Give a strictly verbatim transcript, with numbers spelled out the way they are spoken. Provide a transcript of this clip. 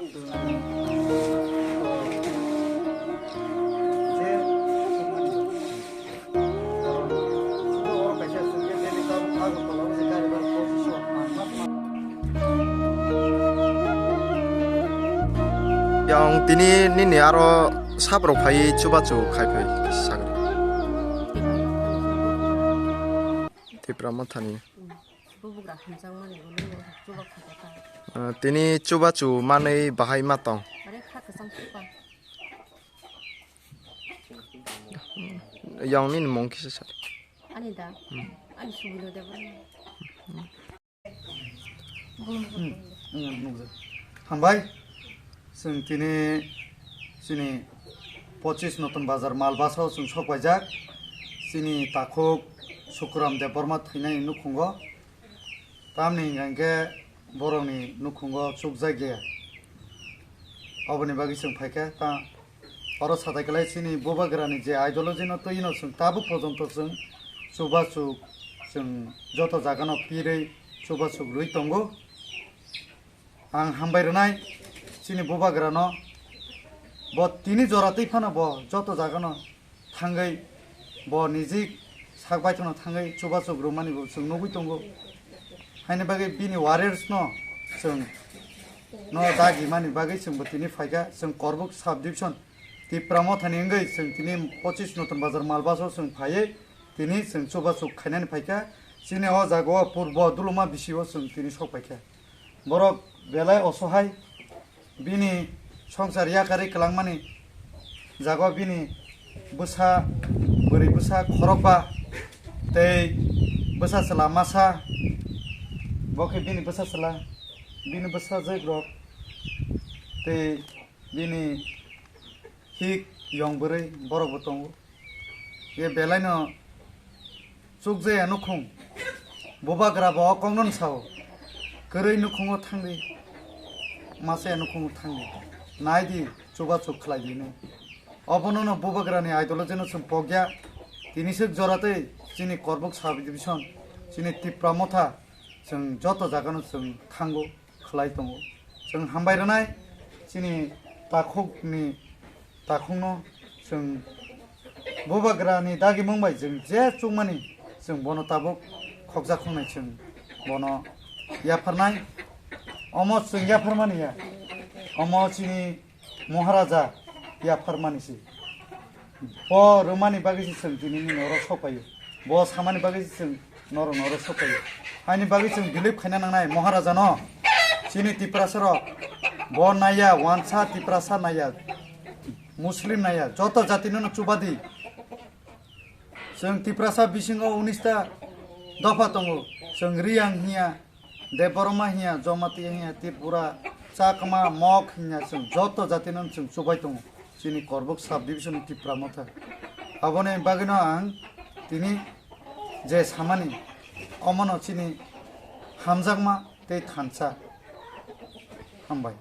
Yang tini nini aro saprok phai chubachu khai phai sagri. Tipra Mothani. Bubugra hamjakmani bo nini chuba khaijak ta. Ah, tini chubachu manwi bahai ma tong. Are kha kwchang chuba. Yang nini mung kisa sa. Ani da. Hmm. Ani Subino Debbarma. Hmm, hmm, nukjak. Hambai. Chwng tini chini pochis Notun Bazar Malbaso chwng sok paijak. Chini takhuk Sukuram Debbarma thwinani nukhungo. Tamni hwnkha hwnkhe borokni nukhungo chukjak ya. Oboni bagwi chwng phaikha ta oro satai kwlai chini bubagrani je ideology no twi no chwng tabuk porjonto chwng chubachuk chwng joto jagano pirwi chubachuk rwi tongo. Ang hambai rwnai chini bubagrano, bo tini jora twi phano bo joto jagano thangwi bo nijik sak baithangno thangwi chubachuk rwmani bo chwng nugwi tongo. Haini bagwi bini warriors no chwng no dagimani bagwi chwng bo tini phaikha, chwng Korbuk sub division Tipra Mothani wngwi chwng tini pochis Notun Bazar Malbaso chwng phaiwi tini chwng chubachuk khainani phaikha. Chini o jaga o purbo duluma bisi o chwng tini sok paikha. Borok belai osohai, bini songsar yakarwi kwlangmani jaga bini bwsa, bwrwi bwsa khorokba tei bwsa chwla masa, bo khe bini bwsa chwla, bini bwsajwk rok tei bini hik yong bwrwi borok bo tongo. Ye belai no chukjaya nukhung, bubagra bo o kokno sao, kwrwi nukhungo thangdi, masa ya nukhungo thangdi, naidi chubachuk khlai di hinwi. Obono no bubagrani ideology no chwng pokya, tini swk jora tei chini Korbuk sub division, chini Tipra Motha, chwng joto jaga no chwng thango, khlai tongo. Chwng hambai rwnai chini takhukni takhukno chwng bubagrani dagimung bai chwng je chukmani chwng bono tabuk khokjak khoknai chwng bono yapharnai. Omo chwng yapharmani ya, omo chini Maharaja yapharmani se. Bo rwmani bagwi se chwng tini nini oro sok paio. Bo samani bagwi se chwng norok oro sok paio. Haini bagwi chwng believe khaina nangnai Maharaja no. Chini Tiprasa rok bo naiya, wansa Tiprasa naiya, Muslim naiya, joto jati no chubadi. Chwng Tiprasa bisingo unis ta dopha tongo. Chwng Riyang hiya, Debbarma hiya, Jamatia hiya, Tripura, Chakma, Mok hiya, chwng joto jatino chwng chubai tongo. Chini Korbuk sub division ni Tipra Motha. Aboni bagwino ang tini je samani, omono chini hamjakma tei thansa. Hambai.